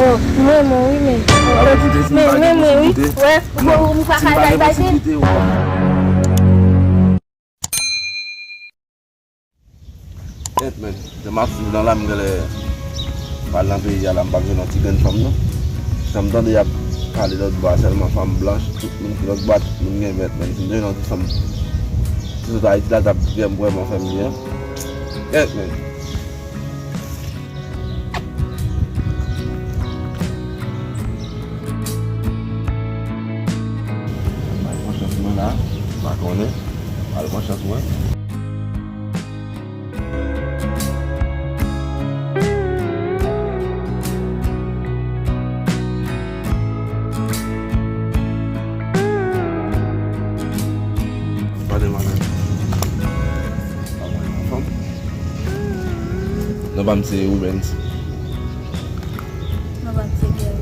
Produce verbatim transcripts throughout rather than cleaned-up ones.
Oh, m renmen w wi, men. Oh, men, men mwen wi. Wè, ou, ou pa ka bay bay. Kèt, men, jan m ap swiv nan la, m genlè pral nan peyi a la, m p ap jwenn yon ti grenn fanm, non. Jan m tande y ap pale lòt bò a, sèlman fanm blanch, tout moun ki lòt bò a, tout moun gen vèt, men. Si m te jwenn yon ti fanm ki sot Ayiti la, t ap vrèm-, vrèman fè m byen. Kèt, men. Al pran chans mwen la, m pa konnen. Al pran chans mwen. Pa de malad. Pa mwen, anfòm. Non pa m se Rubens. Non pa m se Gèl.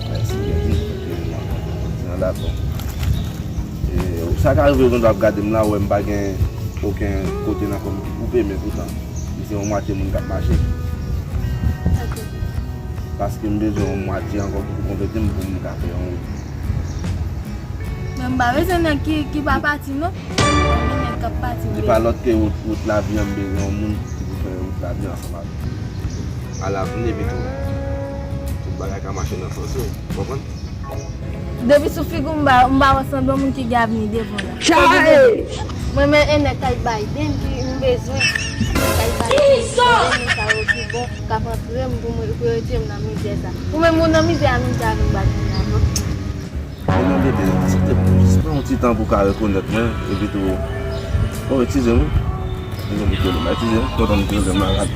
Mèsi, Gèl. Nan la, bon. E, sa ka rive, ou konn ap gade m la, ou wè m pa gen okenn kote nan kò m ki koupe, men poutan, m se yon mwatye moun k ap mache. Ok. Paske m bezwen yon mwatye ankò pou konplete m, pou m ka fè yon wout. Men m pa bezwen nèg ki, ki pa pati, non. Mwen gen nèg k ap pati. Li pa lòt ke wout, wout lavi an, m bezwen yon moun ki pou fè wout lavi ansanm avè m. Alavni, epi tou, tout bagay ka mache nan sans yo. Ou konprann? Depi sou figi w, m pa, m pa wè sanble yon moun ki gen avni devan la. Mwen, men, e nèg kay Biden ki m bezwen. Nèg kay Biden, m bezwen moun sa yo ki bon, k ap antre m pou mwen, pou yo retire m nan mizè sa. Ou menm, ou nan mizè a menm jan avè m, Biden, la, non? Mwen mande de, se te jis pran yon ti tan pou ka rekonèt mwen, epi tou, bon, eskize m wi. Mwen mete l, eskize m, tonton, mete l malad.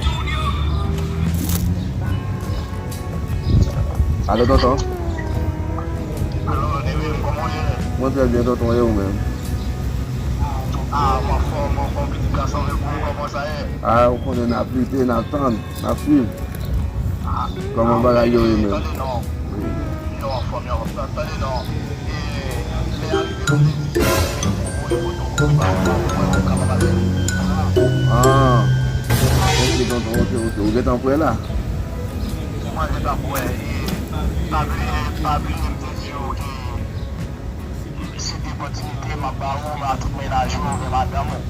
Alo, tonton. Alo, Neville, kòman w ye? Mwen trè byen, tonton, e ou menm? Ah, m anfòm, m anfòm, pitit gason, e ou, kòman sa ye? Ah, ou konnen n ap lite, n ap tann. N ap swiv. Kòman bagay yo ye menm? Tande non. Yo anfòm, yo anfòm. Tande non. E, lè a rive, yo te di se pou voye foto ou pa pou mwen, ou kapab ale. Ah. Ok, tonton, ok, ok. Ou gentan prè la? Mwen gentan prè. E, pa bliye, pa bliye, m te di yo ke si gen opòtinite, m ap ba ou, ba tout mennaj ou, oubyen madanm ou.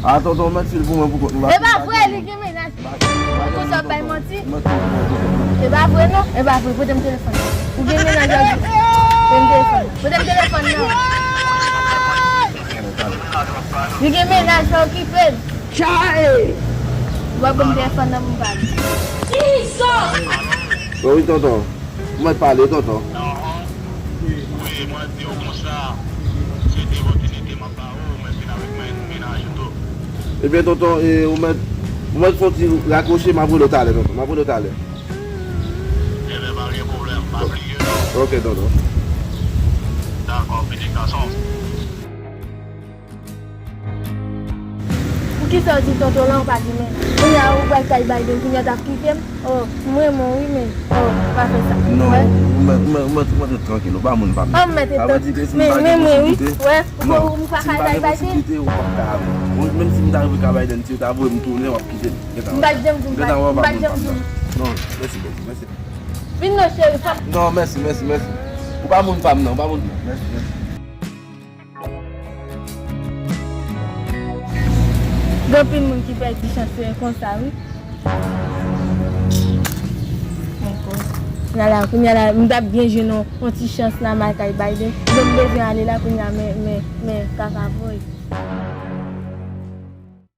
A, tonton, ou mèt fil pou mwen pou kont nou. E pa vre, li gen mennaj. Ou konn sa w ap bay manti? E pa vre, non. E pa vre, pote m telefòn nan. Ou gen mennaj la, pote m telefòn nan. Pote m telefòn nan. Li gen mennaj, fè okipe l. Ou ap ban m telefòn nan pou m pale. Wi, tonton. Ou mèt pale, tonton. Wi, mwen di w konsa, se de opòtinite m ap ba ou, ou mèt vin avèk mennaj ou tou. Ebyen, tonton, e, ou mèt, ou mèt fè yon ti rakwoche, m ap rele w talè, tonton. M ap rele w talè. Ebyen, pa gen pwoblèm, pa bliye non. Ok, tonton. Dakò, pitit gason. Poukisa w di tonton la ou pa gen mennaj? Kounye a ou pral kay Biden, kounye a w t ap kite m? Oh, m renmen w wi, men, oh, pa fè sa. Non, ou mèt, ou mèt, ou mèt, ou mèt ret trankil, ou pa moun pa m. Oh, m mèt ret trankil. Men, men mwen wi, wè, ou pa ka kay Biden. Ou pa ka, menm si m ta rive kay Biden, si yo ta voye m tounen, w ap kite m. M pa t janm di w, m pa t janm di w. Non, mèsi, mèsi, mèsi. Vin non, cheri, pa. Non, mèsi, mèsi, mèsi. Ou pa moun pa m, non, ou pa moun pa m. Mèsi, mèsi. Gen anpil moun ki pèdi chans yo konsa, wi. Ankò. Kounye a la, kounye a la, m t ap byen jwenn yon, yon ti chans la, m al kay Biden. Donk, m bezwen ale la, kounye a, men, men, men, kaka voye.